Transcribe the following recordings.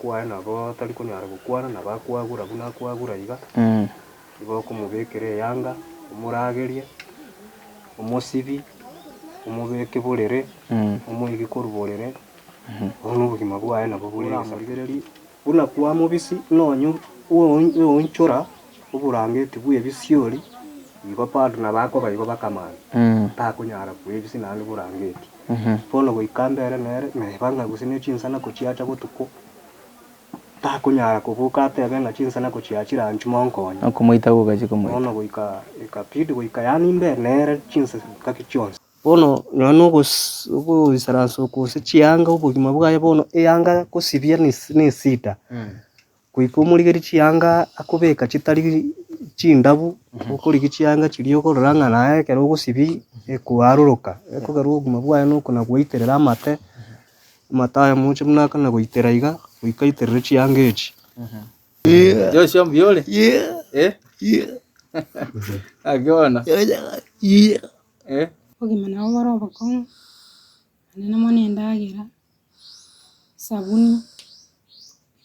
kwaye nabo tari konyara gokwana, nabo akwagura buna akwagura iga, igo okomobekera eyanga, omoragerie, omosibie, omobeke borere, omoige korwa borere, bono obogima bwaye nabo bore oramorigererie buna kwamobisi nonye oonchora oborangeti bwa ebisiori, igo bado nabo akoba igo bakamanya, takonyara koebisia naende borangeti. Bono goika mbere nere, neba ng'a gose ne chinsanako chiacha botuko, takonyara koboka atebe ng'a chinsanako chiachire anchwe monkonye. Okomoita gogachia komoita. Bono goika ikabidi goika yaani mbe nere chinsa ngaki chionsi. Bono nonya na ogos ogoisaransa oko gose chianga obogima bwaye bono eyanga gosibia ne esida. Goika omorigerie chianga akobeka chitari chindabu, okorigia chianga chiria okorora ng'a naye ekero ogosibia ekoaroroka, ekogera obogima bwaye nokona goiterera amate, amate aya moche buna akona goitera iga, goika aiterere chianga echi. Joshua mbuya ore? Eh? Naki bono? Eh? Obogima nabo bore obokong'u, naende namo na endagera, esabuni.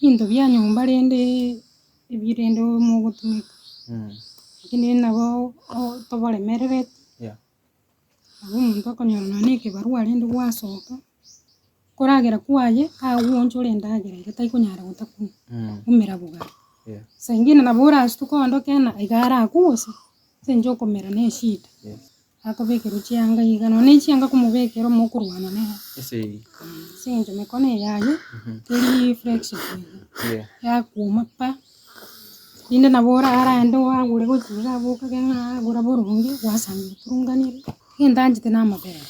Ebinto bia nyomba rende ebi rende mogotumeka, lakini rende nabo toboremerereti, nabo omonto okonyora nonya na ekebarua rende gwasoka, koragera kwaye agoonchore endagera iga taikonyara gotakuna, omera bogare. Saa ingine nabo orasutuke oondoke ng'a iga arakwe gose, ase eng'encho okomera na eshida. Akobekerwa chianga iga, nonya ne chianga komobekera omokorwana nere, ase eng'encho mekono eye yaye, teri flexible iga, yakwoma pa, rinde nabo ora araende oagure gochia iga abwo okage ng'a agura boronge, gwasanga oturunganire, egento anchete na amabere,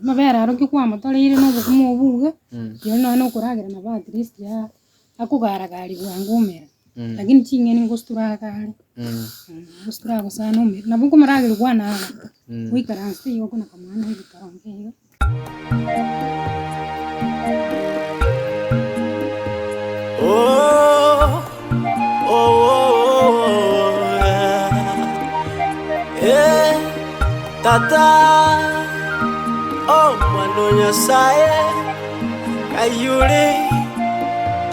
amabere aro ki kwamotoreire na obokima obwo iga, rirorio nonya na okoragera nabo atleast ya akogara-gari bwango omera, lakini ching'eni ngositura agare, ngositura agosana omere, nabo okomorageria kwana aa, goikaransa igo okona komoa ebitoronge iga. Oh, oh, oh, eh, tata, oh, mwana o Nyasaye. Kayure,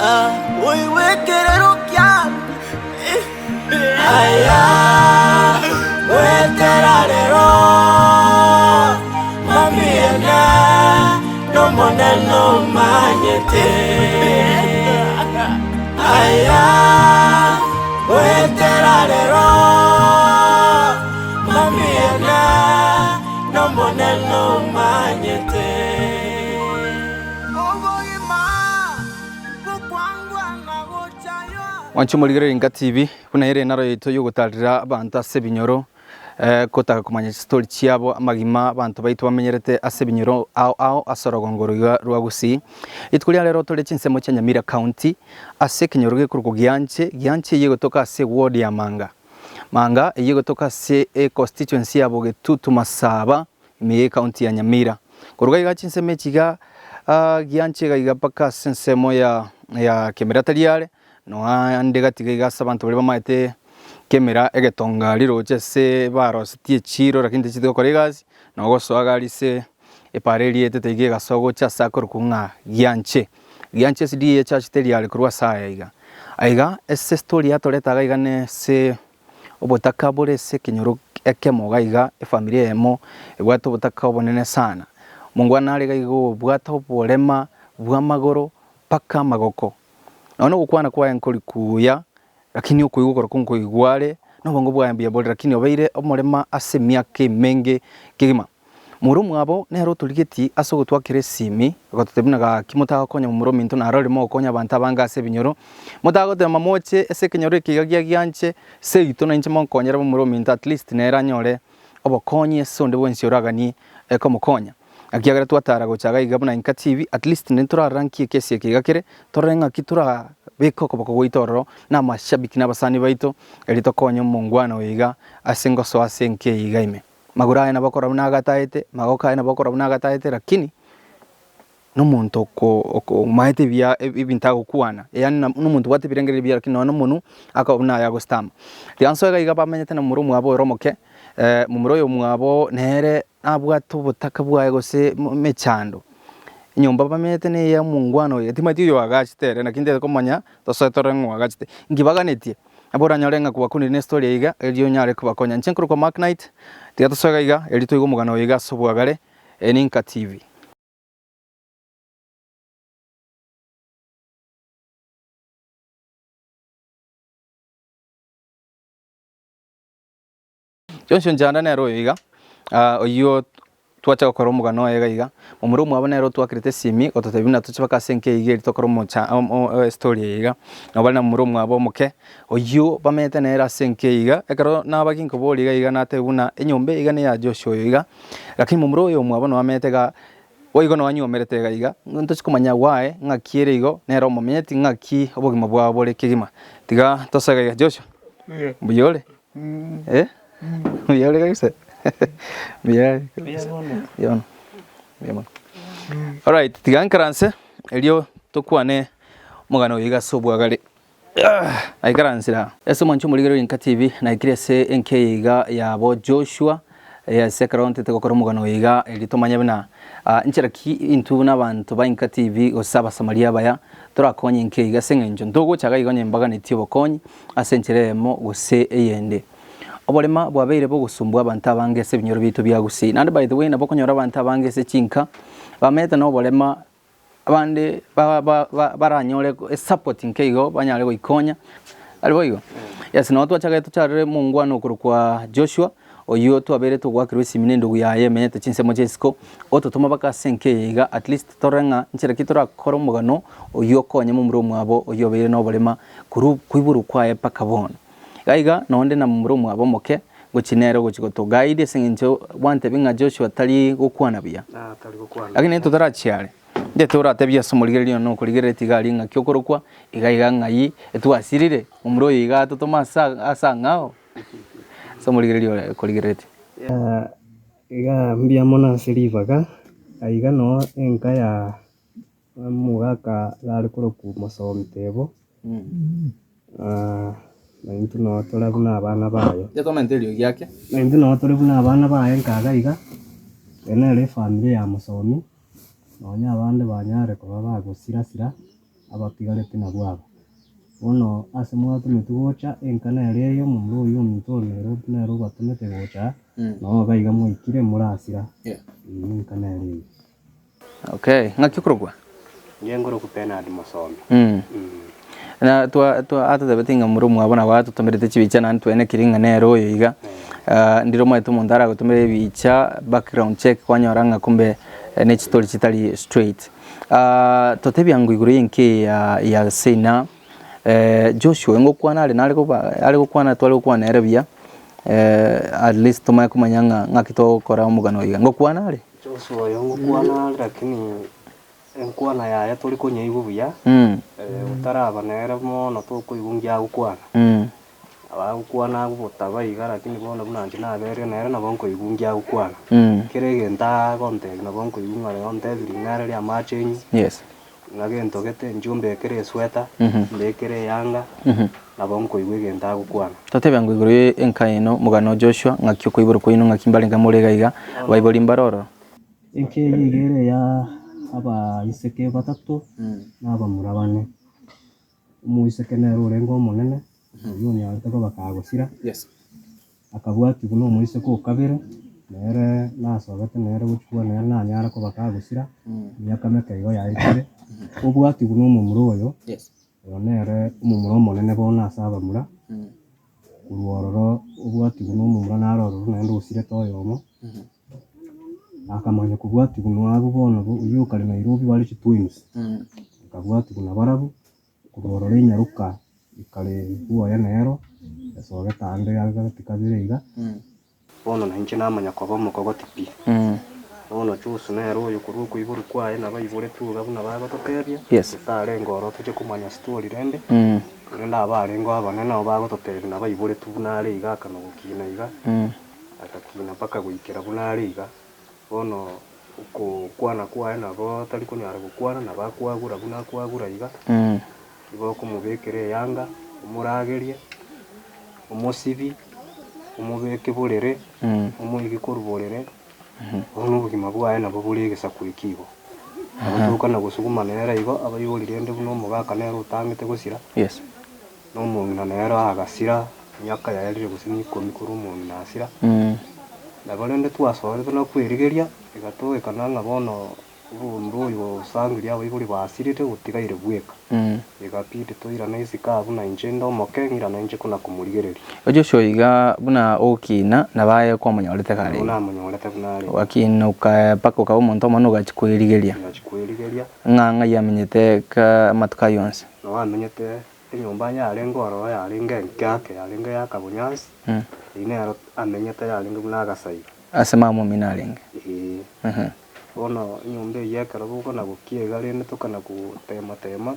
ah, oigwe ekerero kiane. Aya, goetera rero, mamiene, n'Omonene omanyete. Aya, goetera rero, mamiene, n'Omonene omanyete. Mwanche omorigereria Inka TV, buna ere enaro yaito yogotarera abanto ase ebinyoro, kotaka komanya chistori chiabo, amagima abanto baito bamenyerete ase ebinyoro ao ao ase orogongo roiga rwa Gusii. Rituko ria rero tore chinsemo chia Nyamira County, ase ekenyoro gekorokwa Gianche, Gianche eyio egotoka ase eward ya Manga. Manga eyio egotoka ase econstituency ya Bogetutu Masaba, ime y'ecounty ya Nyamira. Korwa iga chinsemo echi iga giancha iga iga mpaka ase ensemo ya ya Kemera tari are, noande gati iga ase abanto baria bamaete Kemera egetonga riroche ase barosetie echiro lakini tichiti gokora egasi, nogosoa iga aria ase epara eria etete iga egasoa gocha ase akorokwa ng'a Gianche. Gianche SDA church teri are korwa ase aya iga. Aiga ase story yatoreta iga iga nese Obotaka bore ase ekenyoro ekemo iga iga, efamiri eyemo ebwate obotaka obonene sana. Omongwana are iga iga obwate oborema bw'amagoro mpaka amagoko. Nonya na ogokwana kwaye nkori kuya, lakini okoigwa korokwo nkoigwa are, na obongo bwaye mbuya bore lakini obeire omorema ase emiaka emenge kegima. Momura omwabo nere otorigetie ase ogotwakera esimi, agototebia buna gaki motagokonya momura ominto narorire mogokonya abanto abange ase ebinyoro, motagotema moche ase ekenyoro eke iga gia gianche seito nainche monkonyere momura ominto at least nere anyore obokonyi ase onde bwensi oraganie komokonya. Ekiagera twatara gocha iga iga buna Inka TV at least naende torarora nki ekesi eke iga kere, torore ng'aki torabeke okoboko gwaito ororo na amashabiki na abasani baito erio tokonye omongwana oyo iga ase ngosoa ase enka eye iga ime. Magoro aye nabo akorora buna agataete, magoko aye nabo akorora buna agataete lakini nomonto oko oko omaete ebiya ebinto agokwana, yaani na nomonto obwate ebirengererio ebiya lakini nonye na omonwe akoba buna aye agostama. Tiga nsoe iga iga bamenyete na momura omwabo ore omoke, momura oyo omwabo nere nabwate obotaka bwaye gose emechando. Enyomba bamenyete neye omongwana oye, timanyeti oyo oagachete ere, naki ntagete komanya tosoe torore ng'a oagachete. Inki baganetie? Nabo oranyore ng'a kobakunire ne story eye iga, erio onyare kobakonya. Inche nkorokwa Mark Knight, tiga tosoe iga iga, erio toigwe omogano oyo iga ase obwagare, eye ne Inka TV. Joshua Njanda nere oyo iga, oyio twacha gokora omogano oye iga iga, momura omwabo nere otwakerete esimi gototebia buna toche mpaka ase enka eyio eria tokore omocha estory eye iga, nabo bare na momura omwabo omoke, oyio bamenyete nere ase enka eye iga, ekero naba ginkoboria iga iga natebia buna enyomba eye iga neya Joshua oyo iga, lakini momura oyo omwabo nabo amenyete iga, boigo nabo anywomerete iga iga, ntochi komanya why ng'aki ere igo, nere omomenyeti ng'aki obogima bwabo bore kegima. Tiga tosoe iga iga, Joshua, mbuya ore? Eh? Mbuya ore kabisa? Mbuya ore kabisa. Mbuya mono. Mbuya mono. Alright, tiga nkaranse erio tokwane omogano oyo iga ase obwagare. Ah, naikaransire aa. Ase omwancho omorigereria Inka TV, naikire ase enka eye iga yabo Joshua, eh, ase ekero ntete gokora omogano oyo iga erio tomanye buna ah, nchera ki intwe buna abanto ba Inka TV gose Abasamaria abaya torakonye enka eye iga ase eng'encho ntogocha iga igo onye mbaganetie obokonyi ase enchera eyemo gose eyende. Oborema bwabeire bogosumbua abanto abange ase ebinyoro biaito bia Gusii. Naende by the way nabo okonyora abanto abange ase chinka bamenyete na oborema abande baranyore esupport nke igo banyare goikonya tari boigo? Yes nabo twachagete tocharere omongwana okorokwa Joshua oywo twabeire togoakerwa esimi na endugu yaye emenyete chinsemo chia isiko ototoma mpaka ase enka eye iga at least torore ng'a nchera ki torakore omogano oywo okonye momura omwabo oywo obeire na oborema korwa koiborwa kwaye mpaka bono. Iga iga nonde na momura omwabo omoke gochia nere ogochia gotoguide ase eng'encho gwantebia ng'a Joshua tari gokwana buya. Tari gokwana Lakini buya. totarachia are, ndete oratebie ase omorigereria one okorigereretie iga aria ng'aki okorokwa, iga iga ng'ai etwasirire, momura oyo iga atotome ase ase ang'ao, ase omorigereria ore okorigereretie. Iga mbuya mono ase ribaga, aiga noo enka ya Omogaka nare korokwa Mosomi Tebo, na intwe noo tore buna abana baye. Na intwe noo tore buna abana baye nka iga iga, eye nere efamiri ya Mosomi, nonya abande banyare koba bagosira sira, abatigarete nabwo aba. Bono ase mwatometwe gocha, enka nere eye, omomura oyio ominto o Nairobi nere obatomete gocha aa, noo iga iga mwaikire morasira, enka nere eye. Okay, ng'aki okorokwa? Inche nkorokwa Bernard Mosomi. Na twa twa atotebeti ng'a momura omwabo nabo atotomerete chibicha naende twaenekiri ng'a nere oyo iga, ndire omanyete omonto aragotomere ebicha background check kwanyora ng'a kumbe ne chistory chitari straight. Totebia ng'o igoro y'enka eye ya ya Seina. Joshua ngokwana are nare koba are gokwana tware gokwana nere buya, at least tomanye komanya ng'a ng'aki togokora omogano oyo iga. Ngokwana are? Joshua oyo ngokwana are lakini enkwana yaye tori konyeigwa buya, otaraba nere mono tokoigwa nki agokwana. Nabo agokwana agobotaba iga lakini bono buna inche naberire nere nabo nkoigwa nki agokwana. Kera egento agontebia nabo nkoigwa ng'a rero ontebirie ng'a arere amache enywe. Yes. Ng'a gento gete inche ombekere esweta, mbekere eyanga, nabo nkoigwa egento agokwana. Totebe ango igoro ye enka yaino, omogano o Joshua, ng'aki okoiborwa kwaino, ng'aki mbarenge more iga iga, abaibori mbare ororo. Enka eye iga ere eya abaiseke batato na abamura bane. Omoiseke nere orenge omonene, oyio onyarete koba kagosira. Akabwatigwa nomoiseke o kabere, nere nasogete nere gochia nere nanyare koba kagosira, emiaka meke igo yaetire, obwatigwe nomomura oyo, oyo nere omomura omonene bono ase abamura, korwa ororo obwatigwe nomomura naro ororo naende osirete oyomo, akamanya kobwatigwa nabwo bono oywo okare Nairobi bare chitwins, akabwatigwa nabarabwo. Korwa ororo enyaroka ekare bwoye nero, esogete aande gati kabere iga. Bono nainche namanya koba omokogoti pi. Bono Josu nere oyo korwa okoiborwa kwaye nabo aiboretwe iga buna bagototebia, totarenge ororo toche komanya story rende, korende abarenge abanene nabo bagototebia nabo aiboretwe buna are iga akana gokina iga, agakina mpaka goikera buna are iga. Bono okokwana kwaye nabo atari konyara gokwana, nabo akwagura buna akwagura iga, igo okomobekera eyanga, omoragerie, omosibie, omobeke borere, omoige korwa borere, bono obogima bwaye nabo bore egesaku eke igo. Nabo tokana gosuguma nere igo, abaibori rende buna omogaka nere otang'ete gosira, Yes. na omong'ina nere agasira, emiaka yaerire gose na ikomi korwa omong'ina asira. Nabo rende twasoerete na kwerigeria, egatogekana ng'a bono Omonto oyo osangirie abaibori basirete otigaire bweka. Egabidi toirane isiko abwo na inche inde omoke, ng'irane inche kona komorigereria. Joshua iga buna ogokina nabo aye kwamonyorete kare Nabo iga. namonyorete buna are. Ogakina oka mpaka okaba omonto omonene ogachia kwerigeria. Ngachia kwerigeria. Ng'a ng'ai amenyete ka amatuko ayio onsi. Nabo amenyete enyomba yarenge ororo yarenge enke ake yarenge ya akabonyansi, eyio nero amenyete yarenge buna agasaiga. Ase mama omino arenge. Eeh. Bono enyomba eyio ekero bokona gokia iga rende tokana gotema tema,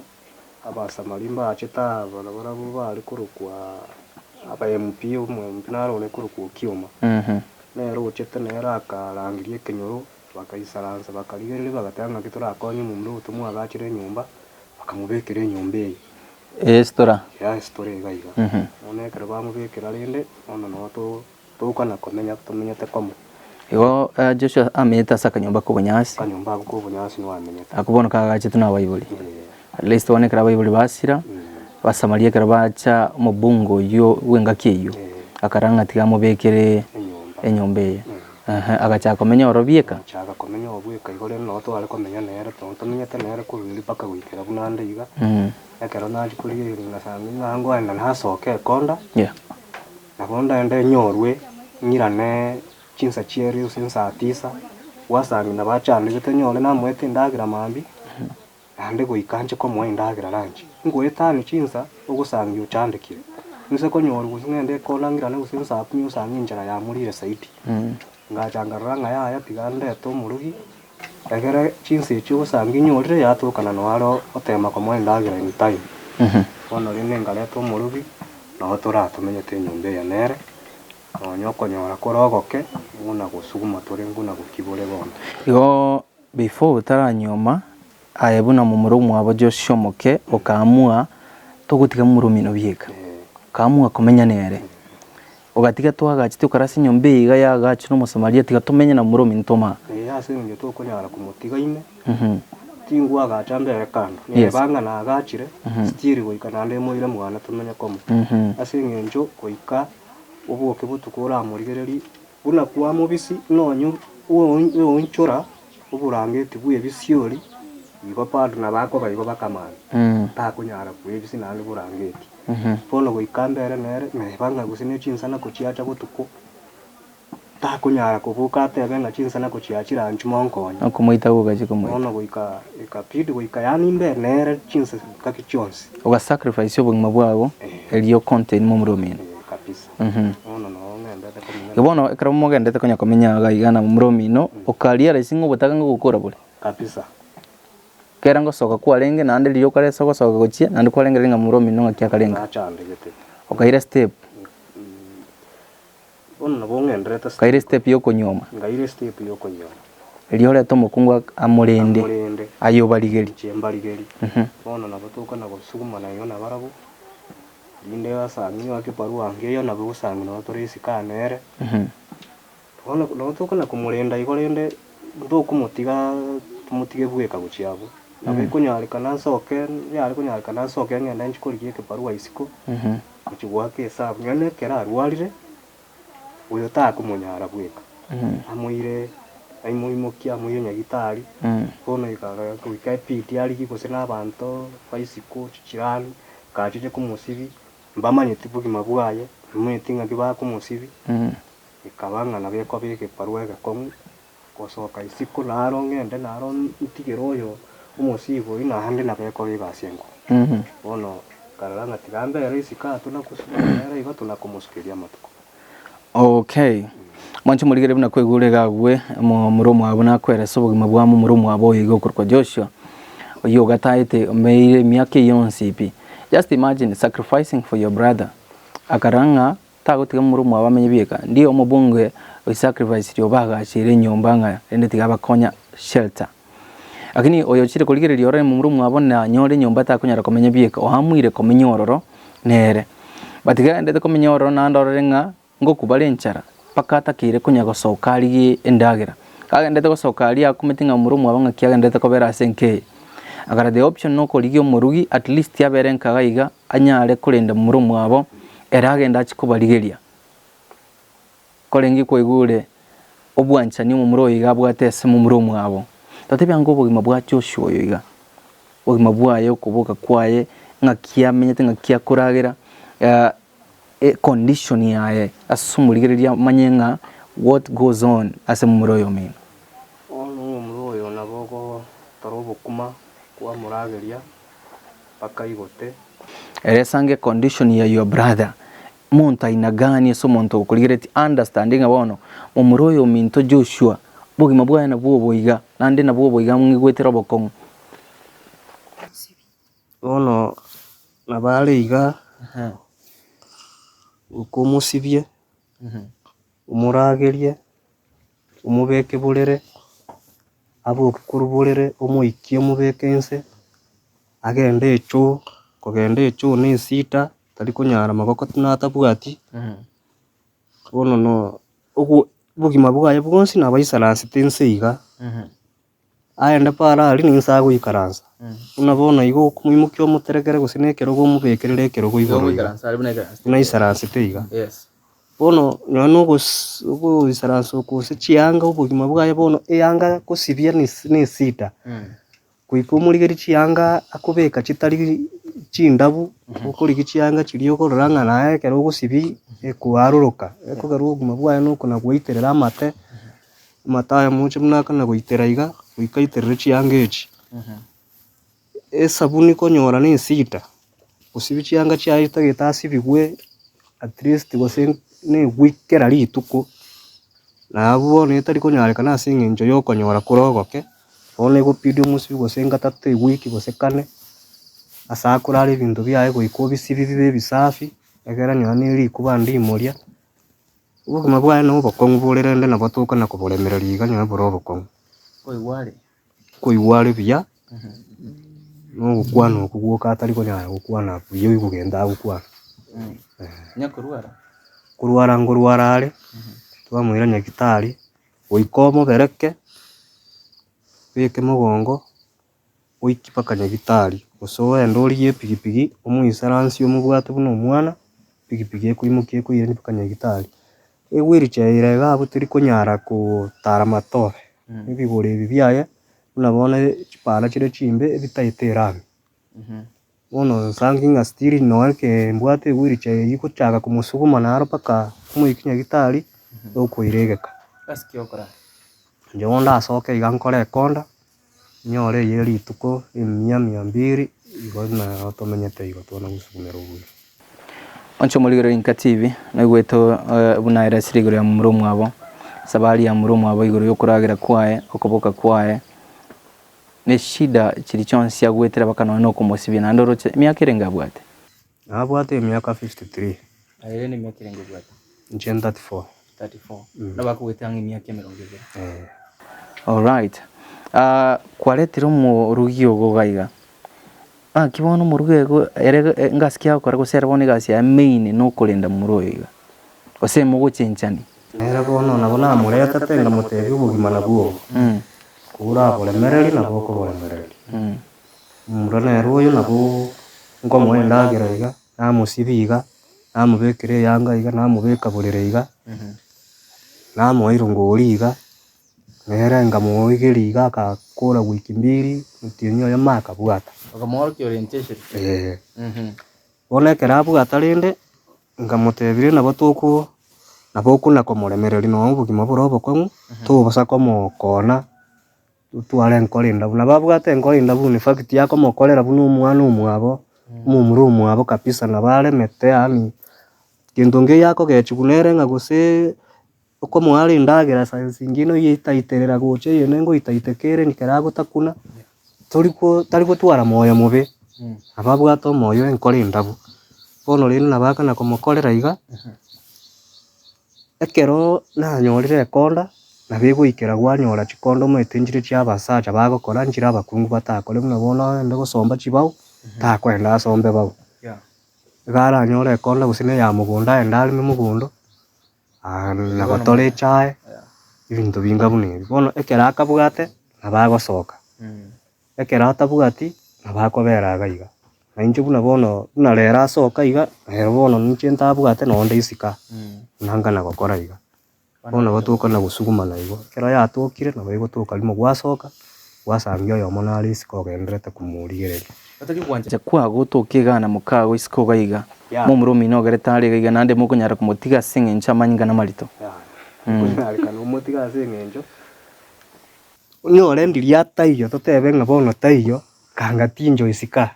Abasamari mbachete aa barabwo bare korokwa aba MP, omo MP naro ore korokwa Okioma, nere ochete nere akarangeria ekenyoro, bagaisaransa bakarigereria bagateba ng'aki torakonye omomura oyo tomwagachere enyomba, bakamobekera enyomba eye. Estora. Yaya estora iga iga. Bono ekero bamobekera rende, bono noo to. Tokana komenya tomenyete komo. Igo Joshua amenyete ase akanyomba k'obonyansi. Akanyomba ako k'obonyansi nigo amenyete. Ako bono kagachetwe nabaibori. At least bono ekero abaibori basira, Abasamaria ekero bacha omobungo oyio bw'engaki eyio, akarora ng'a tiga amobekere enyomba eye. Ehe, agachaka komenya oro bieka. Agachaka komenya oo bweka igo rende nabo tware komenya nere, nabo tomenyete nere korwa erio mpaka goikera buna ande iga. Ekero nachia korigereria ngasanga ng'a ngoenda nasoke ekonda. Nabo ndaende nyorwe, ng'irane chinsa chiaria gose nsaa tisa, gwasang'ina bachandegete nyore namoete endagera mambia, naende goika nche komoa endagera lunch. Ngoetania chinsa, ogosangia ochandekire. Nse konyorwa gose ng'ende ekona ng'irane gose nsaa kumi osange enchara yamorire zaidi. Ngacha nkarora ng'a yaya tiga ndete omorogi, egere chinsa echio ogosangia nyorire yatokana noo are otema komoa endagera in time. Bono rende nkareta omorogi, noo toratomenyete enyomba eye nere, nonya okonyora kore ogoke, buna gosuguma tore buna gokibore bono. Igo before otaranyuoma, aye buna momura omwabo Joshua omoke, okaamua togotiga momura omino bieka, okaamua komenya nere. Ogatiga twagachete okare ase enyomba eye iga yaagachwa n'Omosamaria, tiga tomenye na momura ominto maa. Ee, ase engencho tokonyara komotiga ime, tingwagacha mbere kando, neba ng'a naagachire, still goika naende moire mwane tomenye komo. Ase engencho goika oboke botuko oramorigererie, buna kwamobisi nonye oonchora oborangeti bw'ebisiori, igo bado nabo akoba igo bakamanya, takonyara kwebisi naende borangeti. Bono goika mbere nere, neba ng'a gose ne chinsanako chiacha botuko, takonyara koboka atebe ng'a chinsanako chiachire anchwe monkonye. Okomoita gogachia komoita. Bono goika ikabidi goika yaani mbe nere chinsa ngaki chionsi. Oga sacrifice obogima bwago erio ocontain momura omino. Eh, kabisa. Bono noo ng'endete komenya. Igo bono ekero mogendete konya komenya iga iga na momura omino, oka realize ng'a obotaka ngogokora bore. Kabisa. Kera ngosoka kwarenge naende riria okaresa ogosoka gochia naende kwarengereria ng'a momura omino ng'aki akarenge. Nachandegete. Okaira step. Bono nabo ng'enderete step. Okaira step ya okonyuoma. Ngaira estep ya okonyuoma. Erio orete omokungu amorende. Amorende. Aye obarigerie. Inche mbarigerie. Bono nabo tokona gosugumana igo nabarabwo, rinde asang'e oake ebarua ngeyo nabo egosang'ina nabo tore isiko aa nere. Bono nabo tokona komorenda igo rende ntokomotiga tomotige bweka gochia abwo. Nabo ekonyarekana nsoke, yare konyarekana nsoke ng'ende nchie korigia ekebarua isiko, gochia goaka esabu, yaani ekero arwarire, oyo takomonyara bweka, amoire aimoimokie amoire nyagetari, bono ika goika ebidi arigie gose na abanto ba isiko chichirani, kachiche komosibia, mbamanyeti bogima bwaye, mbamanyeti ng'aki bakomosibia. Ekaba ng'a nabo ekoba egebarua egekong'u gosoka isiko naro ng'ende naro ntigere oyo omosigo oyio naende nabo ekoba egasi enkong'u. Bono nkarora ng'a tiga mbere isiko aa tonakosuka nere igo tonakomosukeria amatuko. Okay. Mwanche morigererie buna kwaigure iga agwe momura omwabo nakweresa obogima bwa momura omwabo oyo iga okorokwa Joshua, oyio ogataete omeire emiaka eye yonsi pi. Just imagine sacrificing for your brother. Akarora ng'a Tagotiga momura omwabo amenye bieka. Ndiyo omobunge oi sacrifice obagacheire enyomba ng'a rende tiga abakonya shelter. Lakini oyo ochire korigereria orore momura omwabo nanyore enyomba takonyara komenya bieka oamuire komenya ororo nere. But gaendete komenya ororo naende orore ng'a ngokwa bare enchara mpaka atakeire konya gosoka arigie endagera. Kagenderete gosoka aria akumeti ng'a momura omwabo ng'aki agenderete kobera ase enka eye. Akarora the option nokorigia omorugi at least abere nka iga iga anyare korenda momura omwabo ere agende achie kobarigeria. Korenge kwaigure obwanchani omomura oyo iga abwate ase momura omwabo. Totebia ng'a obogima bwa Joshua oyo iga, obogima bwaye, okoboka kwaye, ng'aki amenyete, ng'aki akoragera, econdition yaye ase omorigereria omanye ng'a what goes on ase momura oyo omino. Bono omomura oyo nabo ogotora obokima kwamorageria mpaka aigote. Ere esange econdition ya your brother, monto aina gani ase omonto okorigeretie understand ng'a bono momura oyo ominto Joshua obogima bwaye nabwo obo iga naende nabwo obo iga ng'igwetera obokong'u. Bono nabo are iga, goika omosibie, omoragerie, omobeke borere, aboke korwa borere omoikie omobeke inse, agende echoo, kogenda echoo na esita, tari konyara magoko natabwati, bono no ogo obogima bwaye bwonsi nabo aisaransete inse iga. Aende para aria ninse agoikaransa, buna bono igo okomoimokia omoterekere gose na ekerogo omobekerere ekerogo igoro iga, buna aisaransete iga. Bono nonya na ogos ogoisaransa oko gose chianga obogima bwaye bono eyanga gosibia na esi na esida, goika omorigerie chianga akobeka chitari chindabu, okorigia chianga chiria okorora ng'a naye ekero ogosibia ekoaroroka, ekogera obogima bwaye nokona goiterera amate. Amato aya moche buna akana goitera iga, goika aiterere chianga echi. Esabuni konyora na esita, gosibia chianga chiaye chitagete asibigwe at least gose na ewiki kera rituko, nabwo bono etari konyarekana ase eng'encho ya okonyora kore ogoke, bono egobidi omosibie gose gatato ewiki gose kane, ase akorara ebinto biaye goika obisibie bibe ebisafi, ekero nonya na erikuba ndimoria. Obogima bwaye nobokong'u bore rende nabo tokona koboremereria iga nonya bore obokong'u. Koigwa are. Koigwa are buya, na ogokwana okwo gwoka atari konyara gokwana buya oigwe gento agokwana. Onye korwara? Korwara nkorwara are, twamoira nyagetari, goika omobereke, obeke mogongo. Oike mpaka nyagitari, gose ogende origie epigipigi omoisaransie omobwate buna omwana, epigipigi ekoimokia ekoirania mpaka nyagitari. Ewheelchair ere iga abwo teri konyara kotara matobe, ebigoro ebi biaye buna bono chipara chire chimbe ebitaete erami. Bono nsangi ng'a still nonya ekee mbwate ewheelchair eywo gochaka komosuguma naro mpaka omoikie nyagitari, okoira egeka. Ase ki okora? Inche bono ndasoke iga nkore ekonda. Nyore eye rituko emia mia mbiri, igo naro tomenyete igo twana gosugumera obuya. Onche omorigereria Inka TV, naigwete buna eresire igoro ya momura omwabo, esabari ya momura omwabo igoro yokoragera kwaye, okoboka kwaye, ne shida chiria chionsi agwetera mpaka nonya nokomosibia naende oroche emiaka erenge abwate? Nabwate emiaka 53. Aye rende emiaka erenge obwate? Inche 34. 34. Nabo akogoeta ang'e emiaka emerongo ebere. Eh. Alright. Ah, kwaretire omorugi ogo iga iga. Naki bono omorugi ogo ere ngasi ki agokora gose ere bono egasi yaye main nokorenda momura oyo iga? Gose mogochenchani? Nere bono nabo namoretete nkamotebia obogima nabwo obo, koraboremererie nabo okoboremereria. Omomura nere oyo nabo nkomoa endagera iga, namosibia iga, namobekera eyanga iga, namobeka borere iga, namoa erongori iga, nere nkamoigeria iga akakora wiki mbiri, omotienyi oyomo akabwata. Okamworokia orientation. Eeh. Bono ekero abwata rende, nkamotebia rende nabo toko nabo okona komoremereria nonye obogima bore obokong'u, tobosa komokona. Totware enkoro endabu, nabo abwate enkoro endabu in fact akomokorera buna omwana omwabo, omomura omwabo kabisa nabo aremete yaani gento nkeiyo akogechiwa nere ng'a gose okomoa are endagera saa zingine oyeitaiterera gocha eyende ngoitaiteka ere ekero agotakuna, tori ko tari gotwara moyo mobe, nabo abwate omoyo enkoro endabu. Bono rende nabo akana komokorera iga. Ekero nanyorire ekonda, nabo egoikera gwanyora chikonda omanyete nchire chia abasacha bagokora nchire abakungu batakore buna bono ogende gosomba chibao, takoenda asombe bao. Iga aranyore ekonda gose na eya mogondo aende areme mogondo, na gotore echae. Ebinto binga buna ebi. Bono ekero akabwate, nabo agosoka, ekero atabwati, nabo akobera iga iga. Na inche buna bono, buna rero asoka iga, rero bono ninche ntabwate nonye nde isiko aa, buna nkana gokora iga. Bono nabo tokona gosugumana igo, ekero yatokire nabo egotoka rimo gwasoka, gwasangia oyomo nare isiko ogendererete komorigereria. Batari gwancha kwago otoke igaa na mokago isiko iga iga, momura omino ogerete are iga iga naende mokonyara komotiga ase eng'encho amanyinga namarito. Yaya, okonyarekana omotige ase eng'encho, onyore ndiria taiyo totebe ng'a bono taiyo, kanga tincho isiko aa,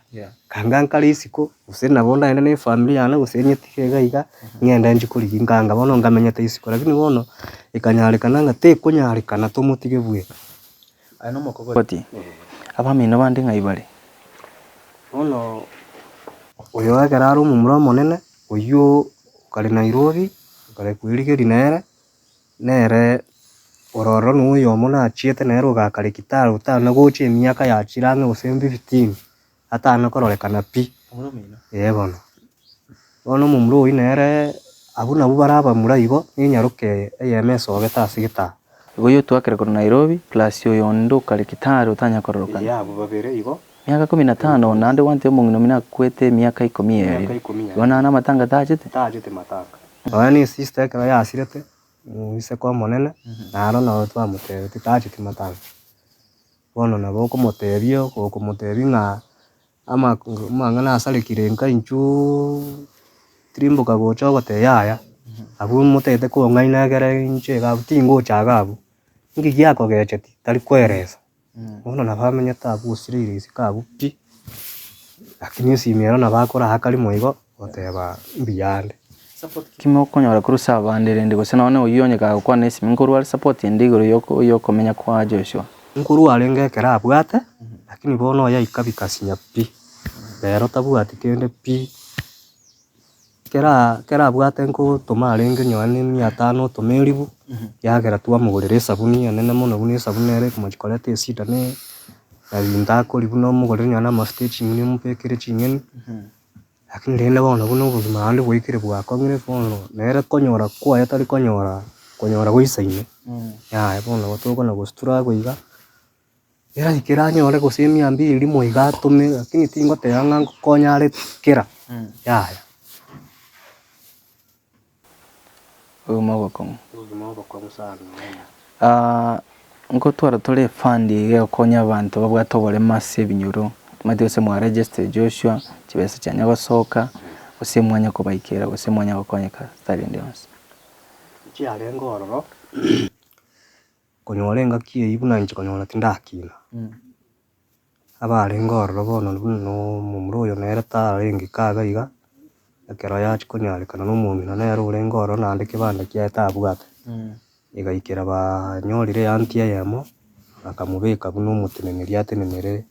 kanga nkare isiko, gose nabo ndagende na efamiri yane gose nyetige iga iga, ng'ende nchie korigia nkanga bono nkamenyete isiko. Lakini bono, ekanyarekana ng'a tekonyarekana tomotige bweka. Aye nomokogoti, abamino bande ng'ai bare? Bono oyo ekero are omomura omonene, oyio okare Nairobi, okare kwerigeria nere, nere ororo na oyomo nachiete nere ogakare Kitale otana gocha emiaka yachire ang'e gose fifteen, atana kororekana pi, eh bono. Bono omomura oyio nere abwo nabwo bare abamura igo, na enyaroka eye eyemo esogete ase getanda. Igo oyio otwakire korwa Nairobi plus oyo onde okare Kitale otanya kororokana. Eeh abwo babere igo. Miaka kumi na tano naende gwantebia omong'ina omino akwete emiaka ikomi Emiaka yaerire. ikomi Igo yaerire. naende amatanga tachete? Tachete matanga. Nonya na esista ekero yasirete, omoiseke omonene, naro nabo twamotebetie tacheti matanga. Bono nabo okomotebia okomotebia ng'a amang'ana asarekire nka inchuo tirimboka gocha ogoteba yaya, abwo motagete kong'aina ekere inche iga abwo tingocha iga abwo, inki giakogecheti tari koeresa. Bono nabo amenyete abwo osireire isiko abwo pi, lakini esimi ero nabo akoraka rimo igo, goteba mbuya ande. Ki mokonyora korwa ase abande rende gose nonye oyio onye kagokwana esimi nkorwa are support ende igoro yokomenya kwa Joshua. Nkorwa arenge ekero abwate, lakini bono oye aika bikasinya pi, rero tabwati kende pi, kera kera abwate nkotoma arenge nonye na emia tano otoma eribu, yagera twamogorera esabuni enene mono buna esabuni nere ekomochi koreta esida ne na binto akoria buna omogorere nonye na amafuta ya ching'eni omobekere ching'eni. Lakini rende bono buna obogima naende bwaikire bwakong'ire bono nere konyora kwaye tari konyora konyora goisaine, yaya bono nabo tokona gostruggle iga, eraikere anyore gose emia mbili rimo iga atome lakini tingoteba ng'a nkokonya are kera, yaya. Obogima obokong'u. Obogima obokong'u sana bono. Nkotwara tore efund iga egokonya abanto babwate oboremo ase ebinyoro, omanyete gose mwa register Joshua, chibesa chianya gosoka, gose mwanya kobaikera gose mwanya gokonyeka style ende yonsi. Chiarenge ororo, konyora engaki eyio buna inche konyora tindakina, abarenge ororo bono buna na omomura oyo nere tarenge iga iga, ekero yachia konyarekana na omong'ina nere orenge ororo naende kebanda kiaye tabwate, egaikera banyorire eanti eyemo, bakamobeka buna omoteneneri atenenere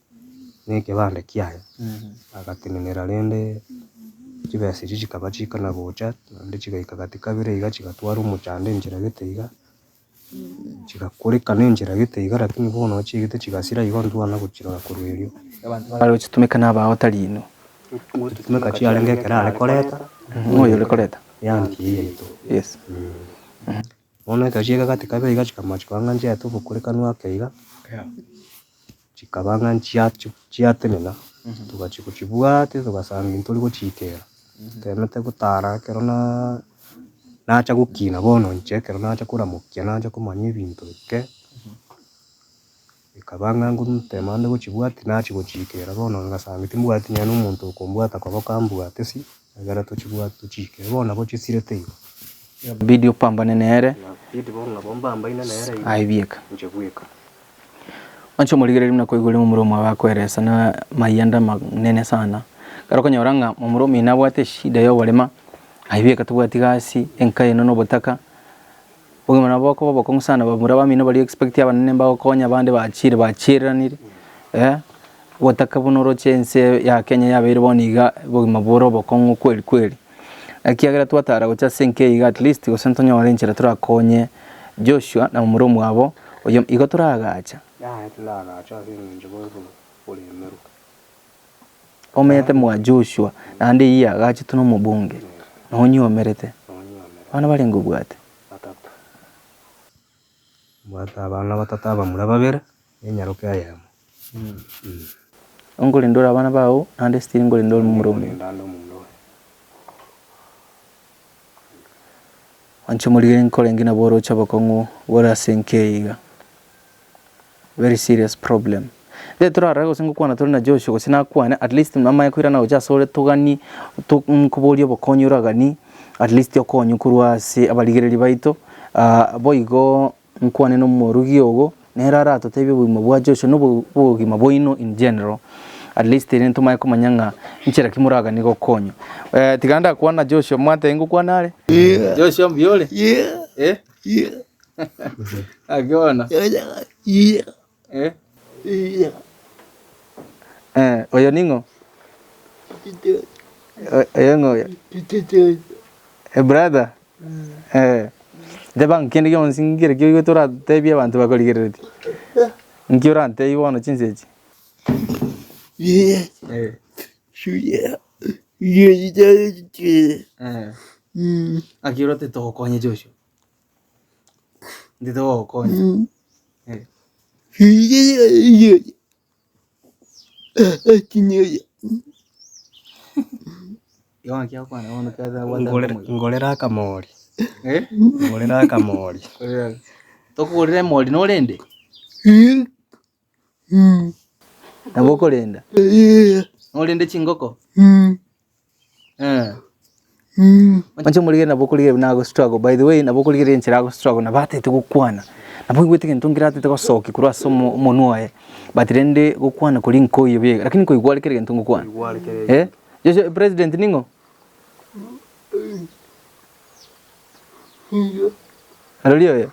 na ekebanda kiaye, agatenenera rende chibesa echio chikaba chikana gocha, naende chigaika gati kabere iga chigatwara omochando enchera gete iga. Chigakorekana enchera gete iga lakini bono chiaigete chigasira igo ntwana gochirora korwa erio. Abanto bare gochitumeka nabao tari inwe. Gochitumeka chiarenge ekero are koreta. Ng'o oyore koreta? Eanti eye yaito. Yes. Bono ekero chiaika gati kabere iga chikamanya chikaba ng'a nchiaete obokorekanu ake iga, chikaba ng'a nchiachi chiatenena, togachia gochibwatia togasanga intwe tori gochiikera, temete gotara ekero na nacha gokina bono inche ekero nacha koramokia nacha komanya ebinto bike, bikaba ng'a ngotema ande gochibwatia nachia gochiikera bono ngasanga timbwati nonya na omonto okombwata koboko ambwate si, ekero tochibwati tochiikere, bono nabo chisirete igo. Inabidi opambane nere. Inabidi bono nabo mbambaine nere igo. Aye bieka. Inche bweka. Onche omorigereria buna koigwa rimwe momura omwabo akoeresa na mayanda amanene sana, ekero okonyora ng'a momura omino abwate eshida ya oborema, aye bieka tobwati gasi, enka eno na obotaka, obogima nabo bokoba obokong'u sana bamura bamino baria expect abanene mbagokonya abande bachire bachiranire obotaka buna oroche ense ya Kenya yabeire bono iga obogima bore obokong'u kweri kweri. Ekiagera twatara gocha ase enka eye iga at least gose ntonyore enchera torakonye Joshua na momura omwabo oyo igo toragacha. Yaya tindagacha ase eng'encho boigo oremerwe. Omenyete mwa Joshua naende eyio yagachetwe na omobunge na onyiomerete. Nonyiomerete. Abana barenge obwate. Batato. Mbwate abana batato abamura babere, na enyaroka eyemo. Nkorenda ore abana bao, naende still nkorenda ore momura omino. Nkorenda ande omomura oye. Inche omorigeri nkorenge nabo oroche obokong'u bore ase enka eye iga. Very serious problem. Riria torarore gose ngokwana tore na Joshua gose nakwane at least namanye koirana gocha asore toganie to nkoborie obokonyi oraganie at least okonywe korwa ase abarigereria baito boigo nkwane na omorugi ogo nere aratotebie obogima bwa Joshua na obo obogima bwaino in general at least ere ntomanye komanya ng'a nchera ki moraganie gokonywa. Tiga ndakwana na Joshua mwatebia ngokwana are? Joshua mbuya ore? Eh? Naki bono? Eh? Eh, oyo ning'o? Oyo ng'o oyo? Eh, brother? Eh. Teba kende gionsi nkere ki oigwete oratebie abanto bakorigereretie? Nki orantebie bono chinsa echi? Eh. Eh. Naki orote togokonye Joshua? Intwe togogokonya. Eh. Igo ng'aki agokwana bono kiagera abwate Ngorere omoika. ngorere akamori, Eh? ngorere akamori. Tokogorera emori norende? Nabo okorenda? Norende chingoko? Eh. Inche omorigereria nabo okorigereria buna ago struggle, by the way nabo okorigereria enchera ago struggle nabo atagete gokwana, nabo oigwete egento nkere atagete gosokia korwa ase omo omonwa oye, but rende gokwana koria nkoiyo bieka, lakini nkoigwa are kera egento ngokwana. Nkoigwa are kera Eh, egento. Joshua president ning'o? Arori oyo?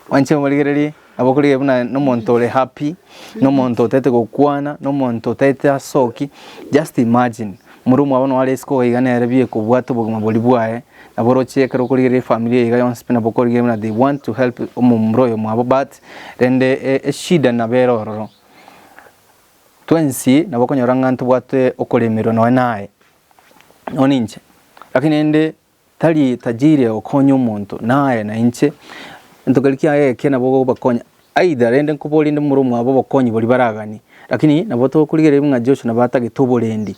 Mwanche omorigererie, nabo okorigereria buna nomonto ore happy, na omonto otagete gokwana, na omonto otagete asoki, just imagine, more omwabo noo are isiko iga nere bieka obwate obogima boria bwaye, nabo oroche ekero okorigereria efamiri eye iga yonsi pi nabo okorigereria buna they want to help omomura oyo omwabo but, rende eshida nabo ere ororo. Twensi nabo okonyora ng'a ntobwate okoremerwa nonye naye, nonye ninche, lakini rende tari tajiri ogokonya omonto naye na inche, egento keria kiaye eke nabo ogobakonya either rende nkoborie rende momura omwabo obokonyi boria baraganie, lakini nabo tokorigereria ng'a Joshua nabo atagete oborendi,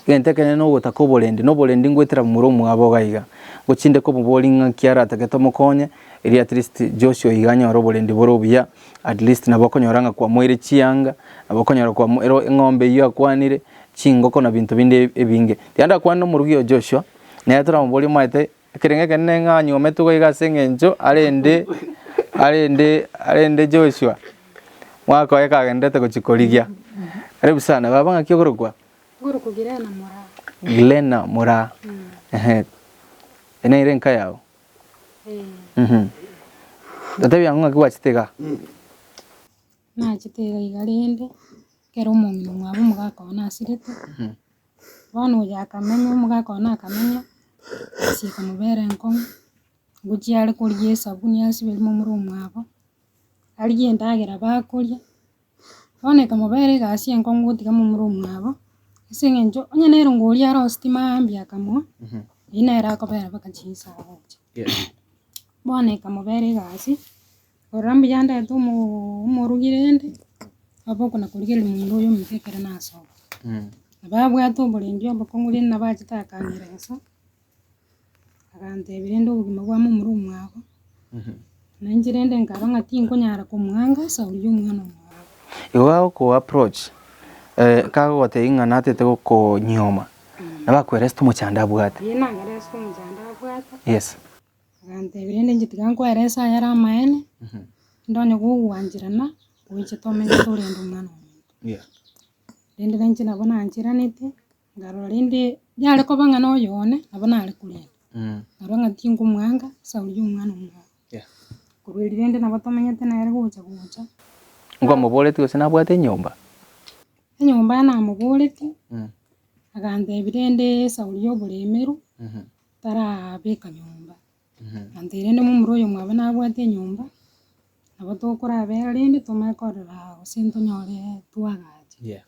egento ekenene na ogotaka oborendi, na oborendi ngoetera momura omwabo iga iga, ngochinde komoboria ng'aki aratake tomokonye, erio at least Joshua iga anyore oborendi bore obuya. At least nabo okonyora ng'a kwamoire chianga, nabo okonyora kwamo ero eng'ombe eywo akwanire, chingoko na binto binde ebinge. Tiga ndakwane na omorugi oyo Joshua, nere toramoborie omanyete, ekerengo ekenene ng'a anywometwe iga iga ase eng'encho arende arende arende Joshua, mwaka oye kagenderete gochia korigia. Karibu sana, baba ng'aki okorokwa? Nkorokwa Gilena Moraa. Gilena Moraa, ehe, eye nere enka yago? Totebie ang'o ng'aki gwachete igaa? Nachete iga iga rende, ekero omong'ina omwabo omogaka one asirete, bono oyo akamenya omogaka one akamenya, egasi ekamobera enkong'u, ngochia are korigia esabuni asiberie momura omwabo, arigie endagera bakoria, bono ekamobera egasi enkong'u gotiga momura omwabo, ase eng'encho onye nere ngoria aroseti mambia akamoa, eywo nere akobera mpaka chinsa agocha. Bono ekamobera egasi, korora mbuya ndete omoo omorugi rende, abe okona korigereria momura oyo ominto ekero nasoka. Nabo abwate oborendi obokong'u rende nabo achete akang'eresa, agantebia rende obogima bwa momura omwabo, na inche rende nkarora ng'a tinkonyara komoanga ase oria omwana omwabo. Igo gagoko approach, kagogotebia ng'a natete gokonyioma, nabo akoeresa omochando abwate. Eeh nang'erese omochando abwate. Yes. Agantebia rende inche tiga nkoerese ayare amaene, ndonye gogwancherana, goicha tomenye torende omwana ominto. Rende na inche nabo nancheranete, nkarora rende yare koba ng'a na oyo one, nabo nare korenda. Nkarora ng'a tinkomwanga ase oria omwana omwabo. Korwa erio rende nabo tomenyete nere gocha gocha. Nkwamoboretie gose nabwate enyomba? Enyomba namoboretie, agantebia rende esauri ya oboremeru. Tarabeka nyomba, agantebia rende momura oyo mwabo nabwate enyomba, nabo tokorabera rende tomanye korora gose ntonyore twagacha.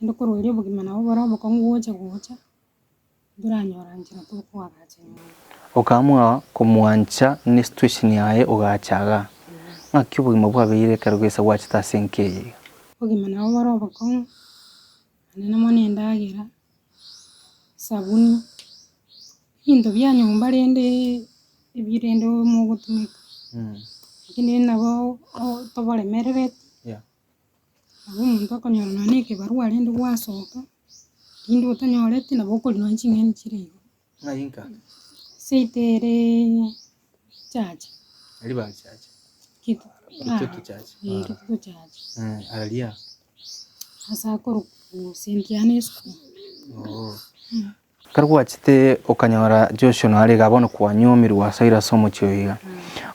Rende korwa erio obogima nabo bore obokong'u gocha gocha, ntoranyora nchera tokoagacha nyomba. Okaamua komwancha ne situation yaye ogacha igaa. Ng'aki obogima bwabeire ekero gesa gwachete ase enka eye iga? Obogima nabo bore obokong'u, naende mono endagera, esabuni, ebinto bia nyomba rende ebi rende mogotumeka, lakini nabo toboremerereti. Nabo omonto okonyora nonya na ekebarua rende gwasoka, rinde otanyoreti nabo okoria nonya ching'eni chire igo. Ng'ai inka? Seito ereee chacha. Aria bare chacha? Kitutu Kitutu chacha. Ee kitutu chacha. Aria? Ase akorokwa St. Anne esukuru. Oo. Ekero gwachete okanyora Joshua nare iga bono kwanywomirwe gwasoire ase omochie oyo iga,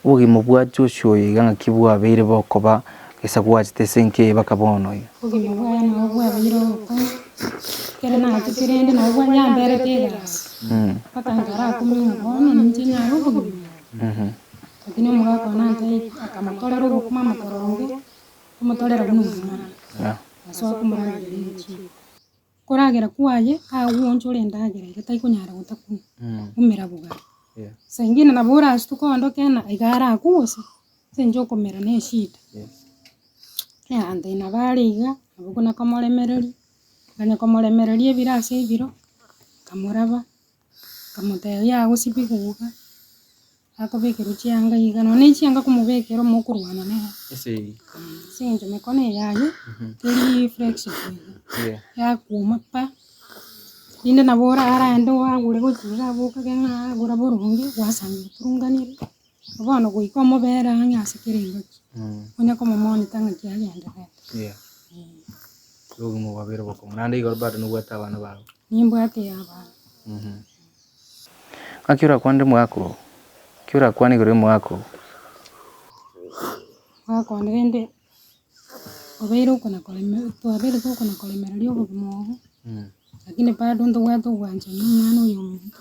obogima bwa Joshua oyo iga ng'aki bwabeire bokoba gesa gwachete ase enka eye mpaka bono iga? Obogima bwaye nabo bwabeire obokong'u, ekero nachete rende nabo bwa yamberete egasi, mpaka nkarakumia ng'a bono ninche nyare obogima obo. Lakini omogaka one antebetie akamotorera obokima amotoronge, omotorera buna omwana, agasoa komoragereria egochia. Koragera kwaye agwonchore endagera iga taikonyara gotakuna, omera bogare. Saa ingine nabo orasituke oondoke ng'a iga arakwe gose, ase eng'encho okomera na eshida. Egento nabo are iga, nabo buna komoremereria, okanya komoremereria ebiro ase ebiro, nkamoraba, nkamotebia agosibie goka. Akobekerwa chianga iga, nonya ne chianga komobekera omokorwana nere, ase eng'encho mekono eye yaye, teri flexible iga, yakwoma pa, rinde nabo ora araende oagure gochia iga abwo okage ng'a agura boronge, gwasanga eturunganire, bono goika omobere ang'e ase kera engaki, onye komomonita ng'aki agendererete. Obogima bwabeire obokong'u, naende igoro bado nobwate abana bago. Nimbwate abana. Ng'aki orakwanere omogaka oo? Ki orakwane igoro y'omogaka oo? Omogaka one rende obeire okona koreme twabeire tokona koremereria obogima obo, lakini bado ntobwate obwanchani na omwana oyo ominto,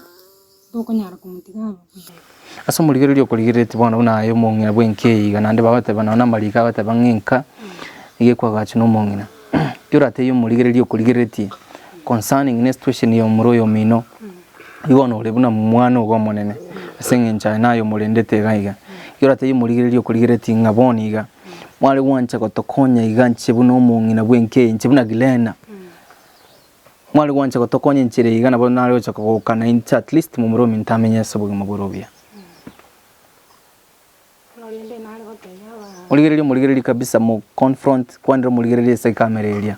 tokonyara komotiga abe buya. Ase omorigereria okorigereretie bono buna aye omong'ina bw'enka eye iga naende bagoteba nonya na amariko agoteba ng'a enka nigo ekoagachwa na omong'ina. Ki oratebie omorigereria okorigereretie concerning ne situation ya omoro oyo omino, Igo bono ore buna omwana ogo omonene, ase eng'encho aye naye omorendete iga iga. Ekero oratebie omorigereria okorigereretie ng'a bono iga, mware gwancha gotokonya iga inche buna omong'ina bw'enka eye, inche buna Glena, mware gwancha gotokonya enchera eye iga nabo nare gocha kogokana inche at least momura ominto amenye ase obogima bore obuya. Origererie omorigereria kabisa mo confront, kwanera omorigereria ase ekamera eria.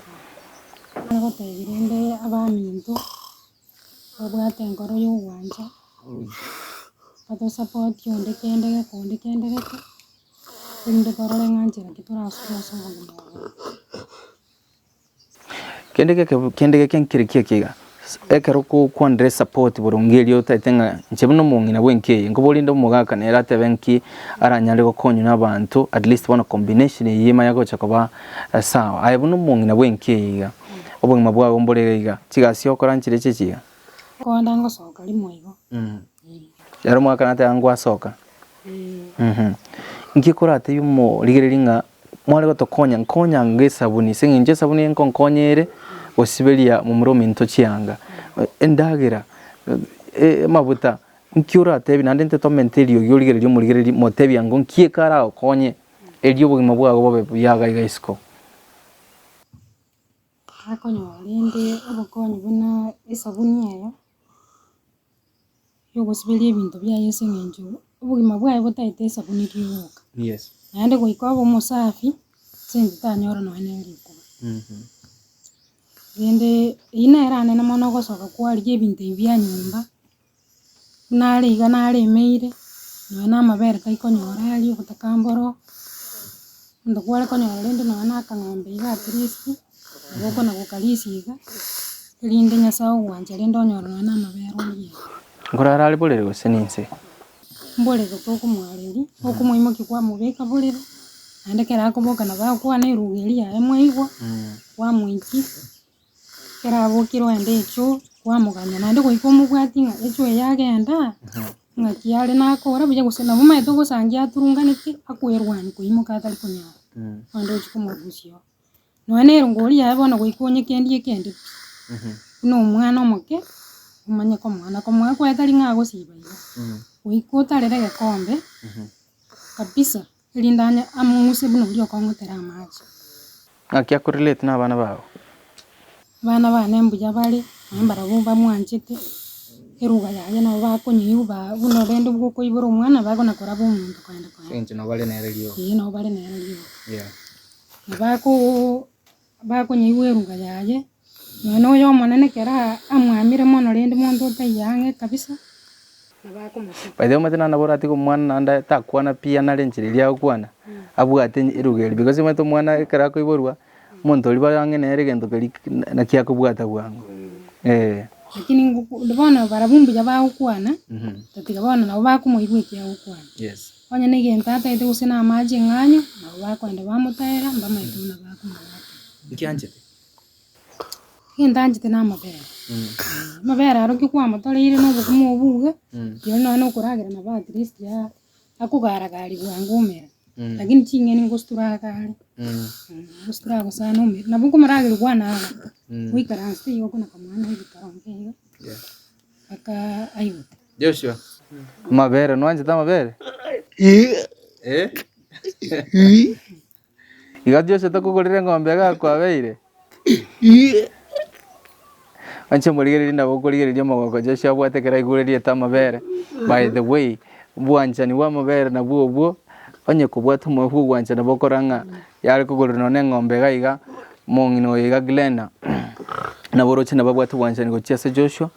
Nare gotebia rende abaminto. Babwate enkoro y'ogwancha, batosapoti onde kende geke onde kende geke, erinde torore ng'a nchera ki torasube ase obogima obo. Kende geke kende geke nkere ki eke iga, ekero okokwanera esapoti boronge eria otagete ng'a inche buna omong'ina bwa enka eye, nkoborie rende omogaka nere atebe nki aranyare gokonywa na abanto at least bono combination eywo emanye gocha koba sawa. Aye buna omong'ina bwa enka eye iga. Obogima bwao mbore iga iga, chigasi okora nchire echi echi iga. Konda ngosoka rimo igo. Ere omwaka nateba ngwasoka. Nki koratebie omorigereria ng'a mware gotokonya nkonya anga esabuni ase eng'encho esabuni nkonkonya ere gosiberia momura ominto chianga, endagera, amabuta, nki oratebie naende intwe tomente eriogi origererie omorigereria motebie ango nki eke aragokonye erio obogima bwago bobe buya iga iga isiko. Akonyora rende obokonyi buna esabuni eye, ya ogosiberia ebinto biaye ase eng'encho obogima bwaye botaete esabuni rioka. Naende goika obe omosafi, ase eng'encho tanyora nonye na erikuba. Rende eywo nere anene mono ogosoka kwarigia ebinto ebi bia nyomba, buna are iga naremeire, nonye na amabere taikonyora aria obotaka mboro, onde kware konyora rende nonye na akang'ombe iga at least, nabo okona gokarisia iga, erinde Nyasaye ogwancha rende onyore nonye na amabere orie. Nkorara are borere gose ninse? Mborere tokomwareria, okomoimokia kwamobeka borere, naende ekero akoboka nabo agokwana eruga eria yaye mwaigwa, kwamoikia. Ekero abokire ogende echoo, kwamogania naende goika omobwati ng'a echoo eye agenda, ng'aki are nakora buya gose nabo omanyete ogosangia aturunganeti akwerwania koimoka atari konyara, naende ochia komorusia oo. Nonya na erongori yaye bono goika onyekendie ekende pi, buna omwana omoke. Omanye komoa, na komoa kwaye tari ng'a agosiba iga, goika otarere egekombe kabisa erinde anye among'use buna oria okong'otera amache. Ng'aki akorelate na abana bago? Abana bane mbuya bare, naende mbarabwo bamwanchete, eruga yaye nabo bakonyeigwa ba buna rende gokoibora omwana bakona koraba omonto kogenda Ase eng'encho nabo bare nere rioka. Eeh nabo bare nere rioka. Nabakoo Bakonyeigwa eruga yaye, nonya na oyo omonene ekero amwamire mono rende monto otaiyo ang'e kabisa, nabo akomosaba. By the way omanyete naende nabo oratige omwana naende takwana pi anare enchera eria agokwana, abwate eruga eria because omanyete omwana ekero akoiborwa, omonto oria bare ang'e nere egento keria naki akobwata bwango eh. Lakini ngoku bono barabwo mbuya bagokwana, tatiga bono nabo bakomoigwa eki agokwana. Yes. Onye negento atagete gose namache eng'anyo, nabo bakoenda bamotaera, mbamaete buna bakomobwata. Nki anchete? Egento anchete namabere. Amabere aro ki kwamotoreire na obokima obwo iga, rirorio nonye na okoragera nabo at least akogaragaria bwango omera. Lakini ching'eni gose toragare, gose toragosana omere, nabo okomorageria kwana ara, oikaransete igo okona komoa na ebitoronge iga, mpaka aigote. Joshua, amabere, nwanchete amabere? Eh? Iga Joshua tokogorera eng'ombe iga kwabeire? Inche morigereria nabo okorigereria omogoko Joshua abwate ekero aigure rieta amabere, by the way, obwanchani bwa amabere nabwo obwo, onye kobwate omoyo bwa obwanchani bokora ng'a yare kogorerwa nonye na eng'ombe iga iga, omong'ina oyo iga Glenda, nabo oroche nabo abwate obwanchani gochia ase Joshua.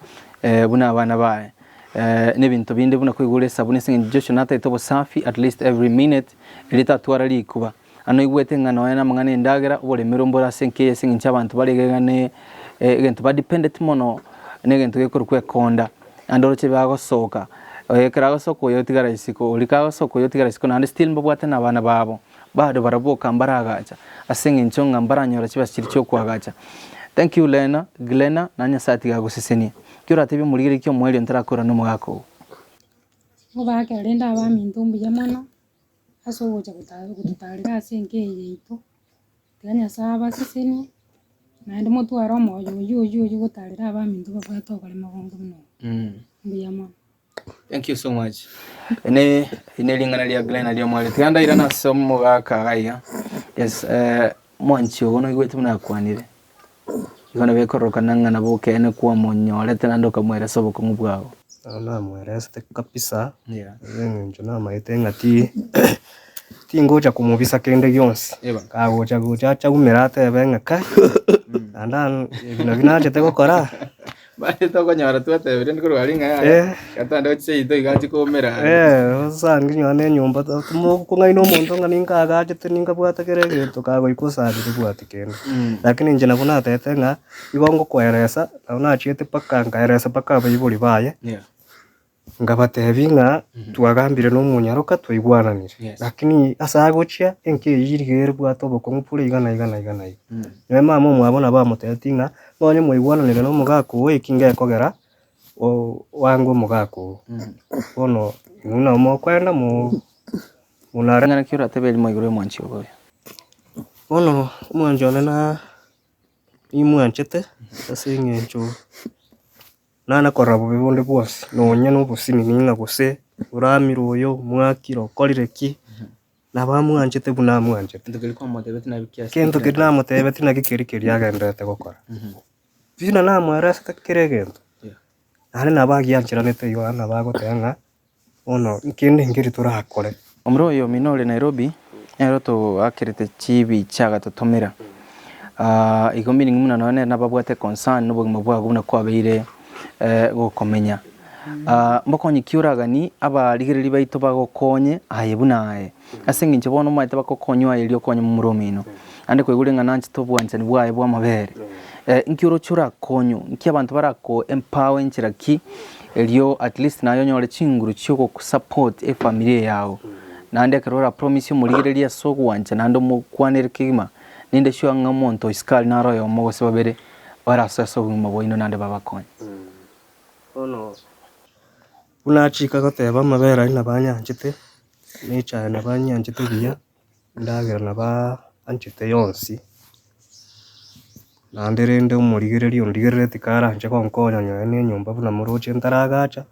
buna abana baye, na ebinto binde buna koigora esabuni ase eng'encho Joshua natagete obosafi at least every minute erio tatwara rikuba. Ano oigwete ng'a nonya na amang'ana endagera oboremero mbore ase enka eye ase eng'encho abanto bare iga iga ne egento ba dependeti mono na egento gekorokwa ekonda, naende oroche bagosoka, ekero agosoka oyo otigara isiko, oria kagosoka oyo otigara isiko naende still mbabwate na abana babo. Bado barabwo boka mbaragacha, ase eng'encho ng'a mbaranyora chibesa chiria chi'okoagacha. Thank you Lena, Glena, na Nyasae tiga agosesenie. Ki oratebie omorigereria ki omoerio ntarakora nomogaka oo? Obake rende abaminto mbuya mono ase ogocha gototarera ase enka eye yaito, tiga Nyasae abasesenie, naende motware omoyo oyio oyio oyio gotarera abaminto babwate oboremo bonge buna obo, mbuya mono. Thank you so much. Ne ne ring'ana ria Glen aria omware. Tiga ndairane ase omogaka iga iga. Yes, eh, mwanchi ogo noigwete buna akwanire. Igo nabo ekororokana ng'a nabo okeene kwamonyorete naende okamweresa obokong'u bwago. Nabo namweresete kabisa, Yeah. ase eng'encho namaete ng'a ti tingocha komobisa kende gionsi. Eba. Kagocha gocha ache aumere atebe ng'a kai, naende an ebi nabio nachete gokora. Mani tokonyora twatebire ndi korwa aria ng'a yaya, Eh. gatande gochia seito iga achie koumera aria. Eh, osange nonya na enyomba to mokong'aina omonto ng'a ninkaagachete ninkabwate kera egento kagoika osange tobwati kende. Lakini inche nabo natebete ng'a, igo ngokoeresa, nabo nachiete mpaka nkaeresa mpaka abaibori baye. Yeah. Nkabatebia ng'a twagambire na omonyaroka twaigwananire, Yes. lakini ase agochia enka eyio riga erebwate obokong'u bore iga na iga na iga na iga. Nonya mama omwabo nabo amotebetie ng'a nonye mwaigwananire na omogaka oo eki ngekogera oange omogaka oo. Bono inwe nabo mokoenda mo monare. Ring'ana ki oratebe erimo igoro y'omwanchi obo oyo? Bono omwanchi one na nimwanchete ase eng'encho. Nana korora bobe bonde bwonsi, nonya nobosinini ng'a gose oramire oyo, omwakire, okorire ki, nabo amwanchete buna amwanchete. Kento keria namotebetie naki keria keria agendererete gokora. Buna namoeresete kera egento, naende nabo agiancheranete igo naende nabo agoteba ng'a bono kende nkeri torakore. Omorwoti oyo omino ore Nairobi nere otoakerete chibicha agatotomera. Igo meaning buna nonya nere nababwate concern nobogima bwago buna kwabeire gokomenya. Mbokonyi ki oragani abarigereria baito bagokonye aye buna aye? Ase eng'encho bono omanyete bagokonywa aye erio okonye momura omino. Naende kwaigure ng'a nanchete obwanchani bwaye bw'amabere. Inki oroche orakonywe? Inki abanto barako empower enchera ki erio at least naye onyore chinguru chiogosupport efamiri eye yago. Naende ekero ora promise omorigereria ase ogwancha naende omokwanere kegima, ninde sure ng'a omonto o isiko aria naro oyomo gose babere barasoe ase obogima bwaino naende babakonye. Bono buna achika goteba amabere aria nabo anyanchete, na echae nabo anyanchete buya, endagera nabo anchete yonsi. Naende rende omorigereria ondigerereti karanche gonkonya nonye na enyomba buna moroche ntaragacha,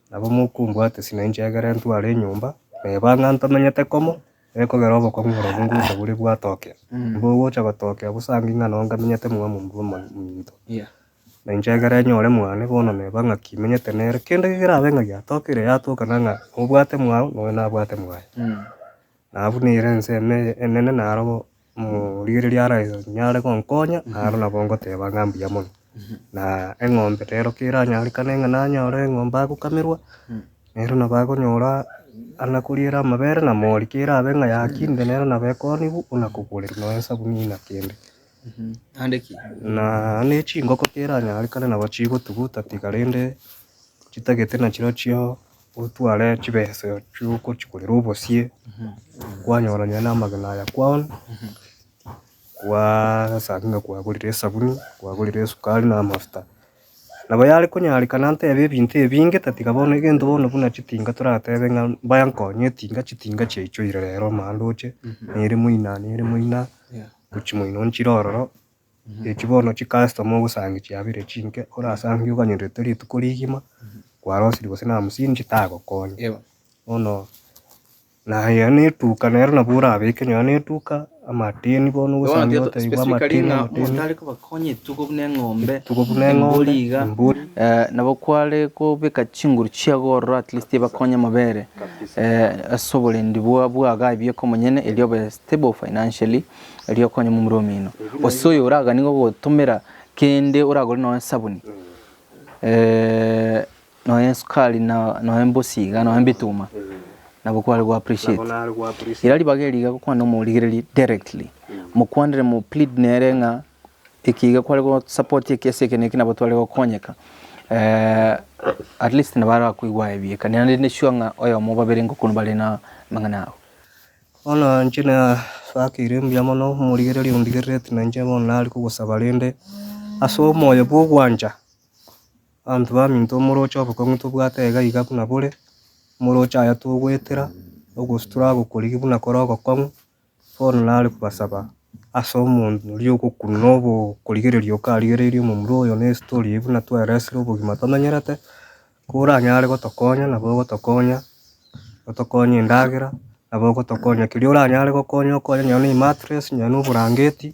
nabo mokombwatisia na inche egere ntware enyomba, neba ng'a ntomenyete komo, ekogera obokong'u borobwo ngocha bore bwatokea. Mbogocha gotokea bosa ang'e ng'a nonye nkamenyete mwa momura ominto. Na inche ekero nyore mwane bono neba ng'aki menyete nere, kende kerabe ng'a giatokire yatokana ng'a nobwate mwao nonya nabwate mwaye. Na abwo nere ensemo eye enene naro omorigereria aranyare gonkonya naro nabo ngoteba ng'a mbuya mono. Na eng'ombe rero keranyarekane ng'a nanyore eng'ombe agokamerwa, nero nabo akonyora ana koriera amabere na mori kerabe ng'a yakinire nero nabo ekooniwa buna kogoreria nonya esabuni na kende. Naende ki? Na ne chingoko keranyarekane nabo chigotuguta tiga rende chitagete nachirochio otware chibesa chiogochigorera obosie, kwanyora nonya na amagena aya kwaonia, kwaaasanga ng'a kwagorire esabuni, kwagorire esukari na amafuta. Nabo yare konyarekana ntebe ebinto ebinge tatiga bono egento bono buna chitinga toratebe ng'a mbaya nkonye etinga, chitinga chiaichoire rero maandoche, nere moina nere moina, gochia moino nchire ororo. Echi bono chicustomer ogosangi chiabeire chinke, orasangi oganyorete rituko rigima, kwarosirie gose na hamsini chitagokonya. Bono naye na etuka nero nabo orabeke nonya na etuka, amateni bono ogosangi otebiwe Specifically amateni ng'a amateni. omonto are kobakonya etugo buna eng'ombe, Etugo buna eng'ombe, embori iga, embori. Nabo kware kobeka chinguru chiago ororo at least ebakonye amabere ase oborendi bwa bwaga ebieka omonyene erio obe stable financially. Erio okonye momura omino. Gose oyo oraganie gogotomera kende oragore nonya esabuni, nonya esukari na nonya embosi iga nonya ebituma, nabo kware go appreciate. Ira ribaga eri iga gokwana omorigereria directly, mokwanere mo plead nere ng'a eke iga kware go support eke ase eke na eke nabo tware gokonyeka, at least nabo arakoigwe aye bieka. Naende ndi sure ng'a oyomo babere ngokonu bare na amang'ana abo. Bono inche nabakeire mbuya mono omorigereria ondigerereti na inche bono nare kogosaba rende ase omoyo bwa ogwancha, abanto baminto moroche obokong'u tobwate iga iga buna bore, moroche aya togoetera, ogosi toragokorigia buna kore ogokong'u, bono nare kobasaba ase omonto oria ogokunwa obokorigereria okarigereria omomura oyo na estory eye buna twaeresire obogima tomenyerete. Koranyare gotokonya nabo ogotokonya, otokonye endagera, nabo ogotokonya keria oranyare gokonya okonye nonya na emattress, nonya na oborangeti,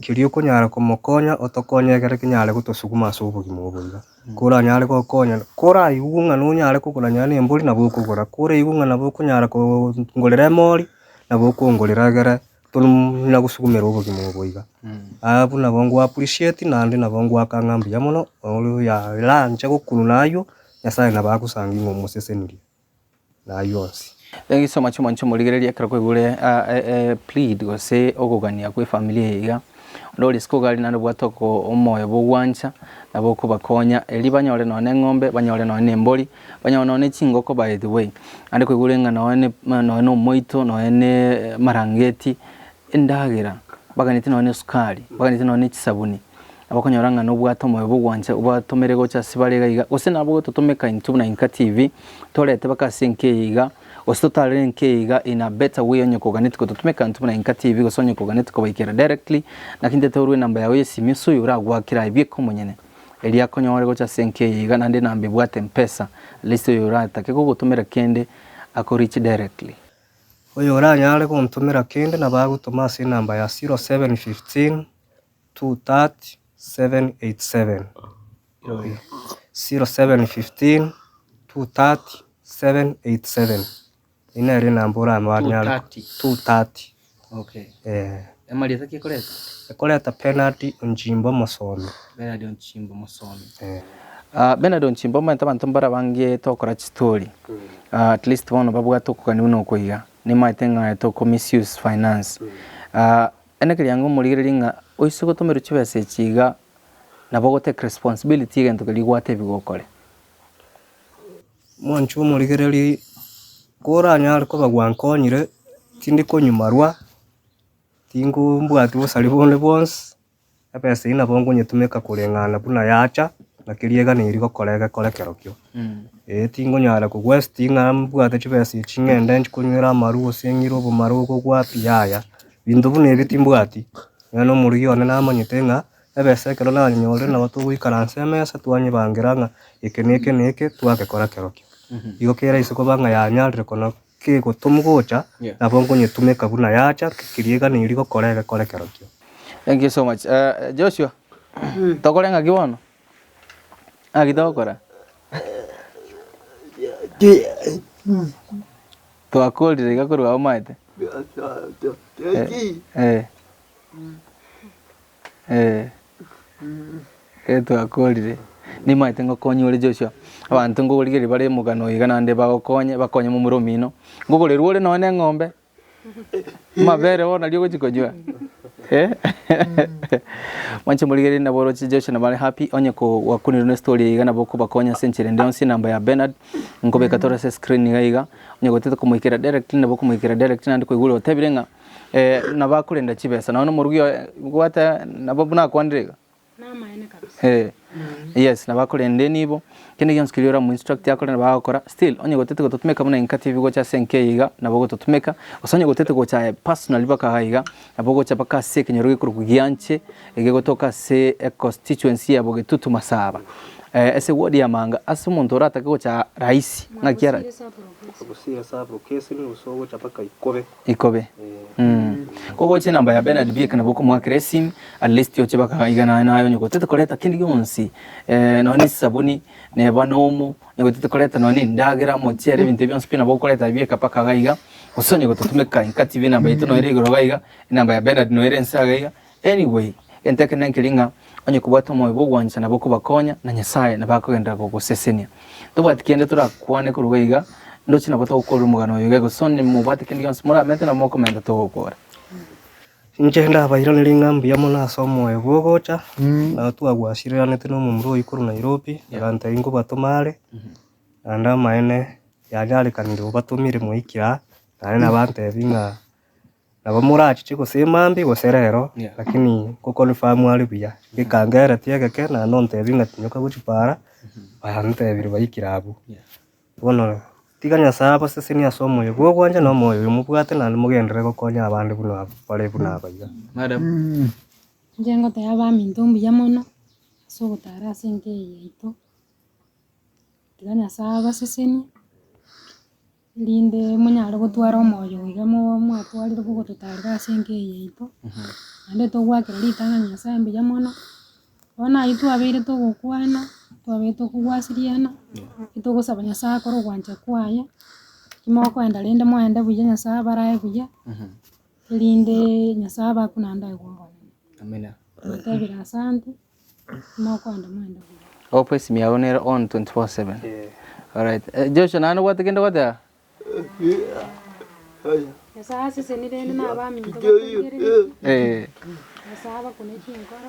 keria okonyara komokonya otokonye ekere kenyare gotosuguma ase obogima obo iga. Koranyare gokonya, koraigwe ng'a nonyare kogora nonya na embori nabo okogora, koraigwe ng'a nabo okonyara kongorera emori, nabo okongorera egere Tuna gosugumera obogima obo iga. Abwo nabo ngo appreciate naende nabo ngoaka ng'a mbuya mono, oyoranche gokununa aywo, Nyasaye nabo agosangi ng'a omosesenirie na aywo onsi. Thank you so much omonche omorigereria ekero kwaigure plead gose okogania kwa efamiri eye iga, onde ore isiko iga aria naende obwate oko omoyo bwa ogwancha, nabo okobakonya erio banyore nonye na eng'ombe, banyore nonye na embori, Banyora nonya ne chingoko by the way, naende kwaigure ng'a nonya ne nonya na omoito, nonya ne amarangeti, endagera, baganeti nonya ne esukari, baganeti nonya ne chisabuni, nabo okonyora ng'a nobwate omoyo bwa ogwancha obatomere gocha ase bare iga iga, gose nabo ogototomeka intwe buna Inka TV, torete mpaka ase enka eye iga, gose totarere enka eye iga in a better way onye koganeti gototomeka intwe buna Inka TV gose onye koganeti kobaikera directly, naki ntete orwe enamba yago ya esimi ase oyo oragoakere aye bieka omonyene. Erio akonyore gocha ase enka eye iga naende enamba ebwate mpesa, at least oyo oratake gogotomera kende ako reach directly. Oyo oranyare gontomera kende nabo agotoma ase enamba ya 0715 230 787, 0715 230 787. Eyio nere enamba oranyare 230. 230 Okay. eh. Amarieta ki ekoreta? Ekoreta Bernard Onchimbo Mosomi. Bernard Onchimbo Mosomi. Eh. Ah, Bernard Onchimbo omanyete abanto mbare abange togokora chistory. Ah, at least bono babwate okogania buna oko iga. Nimaete ng'a aye toko misuse finance. Ah, ene keria yango omorigererie ng'a oise gotomerwa chibesa echi iga, nabo ogo take responsibility egento keria gwatebiwa okore. Mwanche omorigereria koranyare koba gwankonyire, tindi konyumarwa, tingo mbwati bosari bonde bwonsi, ebesa eywo nabo nkonyetumeka koreng'ana buna yacha, na keria eganeiri gokora egekore kerokio. Eh tingonyara ko waste ng'a mbwate chibesa echi ng'ende nchi konywera amarwa gose ng'ire obomaro obo bwapi yaya, binto buna ebi timbwati. Nonya na omorugi one namanyete ng'a ebesa ekero nanyorire nabo togoikaransa emesa twanyebangera ng'a eke na eke na eke twagekora kerokio. Igo kera ase koba ng'a yanyarire kona kegotomwa gocha, nabo nkonyetumeka buna yacha, keria eganeiri gokora egekore kerokio. Thank you so much. Joshua, tokore ng'aki bono? Ng'aki togokora? Twakorire iga korwa omanyete. Eh. Eh. Eh twakorire. Nimanyete ngokonya ore Joshua. Abanto nkogorigereria bare omogano iga naende bagokonye bakonye momura omino. Nkogorerwa ore nonye na eng'ombe. Amabere bono nario ogochia konywa eh mwanche morigererie nabo oroche Joshua nabo are happy onye ko gwakunirwe ne story eye iga nabo okobakonya ase enchera ende yonsi enamba ya Bernard nkobeka tore ase screen iga iga onye gotete komoikera directly nabo okomoikera directly naende koigwa oria otebire ng'a nabo akorenda chibesa nonye na omorugi oye bwate nabo buna akwanire iga. Namaene kabisa. Eh, yes nabo akorenda enibo, kende gionsi keria ora moinstruct akore nabo agokora, still onye gotete gototumeka buna enka TV gocha ase enka eye iga, nabo ogototumeka, gose onye gotete gocha aye personally mpaka iga iga, nabo ogocha mpaka ase ekenyoro gekorokwa gianche, egegotoka ase econstituency ya Bogetutu Masaba, ase eward ya Manga, ase omonto oratake gocha rahisi, ng'aki ara. Gose ase abrokesi gose ogocha mpaka ikobe. Ikobe. Kogocha enamba ya Bernard bieka nabo okomoakera esimu at least oche baka iga naye naye onye gotete koreta kende gionsi nonye na esabuni neba na omo onye gotete koreta nonye na endagera omochere ebinto ebio bionsi pi nabo okoreta bieka mpaka iga iga gose onye gototumeka inka TV enamba yaito noyo ere igoro iga iga enamba ya Bernard noyo ere inse iga iga anyway egento ekenene nkeri ng'a onye kobwate omoyo bwa ogwancha nabo okobakonya na Nyasaye nabo akogenderera gogosesenia. Tobwati kende torakwane korwa iga iga, ndoche nabo togokorera omogano oyo iga gose onye mobwate kende gionsi moramente nabo mokomenta togokora. Inche ndabairanerie ng'a mbuya mono ase omoyo bw'ogocha, nabo twagwasireranete na omomura oyio korwa Nairobi, agantebia nkobatoma are, naende amaene yanyarekanire obatomire mwaikire aa, naende nabantebia ng'a nabo morachiche gose mambia gose rero, lakini ngoconfirm are buya, gekangeretie egeke naende ontebie ng'a tinyoka gochia para, bantebirie baikire abwo. Bono tiga Nyasaye abasesenie ase omoyo bwa ogwancha na omoyo oyo mobwate naende mogenderere gokonya abande buna abwo bare buna aba iga. Madam. Inche ngoteba abaminto mbuya mono, ase ogotara ase enka eye yaito, tiga Nyasaye abasesenie. Erinde monyare gotwara omoyo iga mwatwarire bogototarera ase enka eye yaito, naende togoakera ritang'ani Nyasaye mbuya mono, bono aywo twabeire togokwana, twabeire tokogwasiriana, etogosaba Nyasaye akore ogwancha kwaye, ki mokoenda rende moende buya Nyasaye abarae buya, erinde Nyasaye abakwe naende aigwe obonene. Amina. Twatebire asante, mokoenda moende buya. Ope esimi yago nere on 24/7. Alright. Joshua naende obwate kende ogoteba? Nyasaye aseseni rende na abaminto batorigereretie, Eh. Nyasaye abakune chinkoro,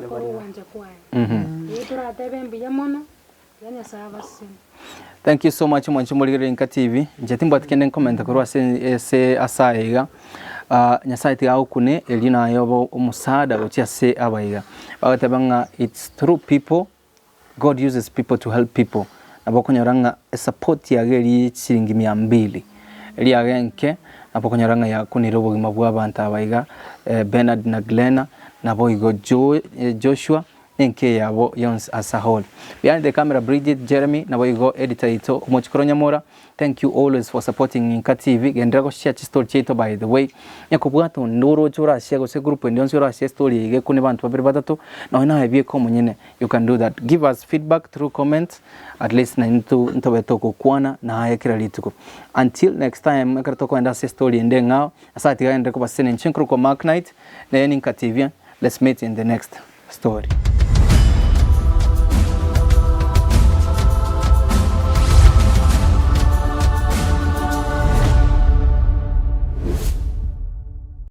akore ogwancha kwaye. Eyio toratebe mbuya mono, tiga Nyasaye abasesenie. Thank you so much mwanche morigereria Inka TV. Inche timbwati kende nkomenta korwa ase ase ase aya iga. Ah, Nyasaye tiga agokune erio naye obe omosaada gochia ase abaiga. Bagoteba ng'a it's through people God uses people to help people. Nabo okonyora ng'a esupport yago eria ye chisiringi mia mbili, eria yago enke, nabo okonyora ng'a yakunire obogima bwa abanto aba iga, Bernard na Glena, naboigo Jo Joshua, Enka eyabo yonsi as a whole. Behind the camera Bridget, Jeremy naboigo editor yaito Omochikoro Nyamora thank you always for supporting Inka TV genderera go share chistory chiaito by the way nyakobwata onde oroche ora share gose group ende yonsi ora share story eye iga ekune banto babere batato nonye naye bieka omonyene you can do that give us feedback through comments at least naintwe ntobe togokwana naye kera rituko until next time ekero tokoenda ase estory ende eng'ao ase atiga genderere kobasesenia inche nkorokwa Mark Knight neye ni Inka TV let's meet in the next story.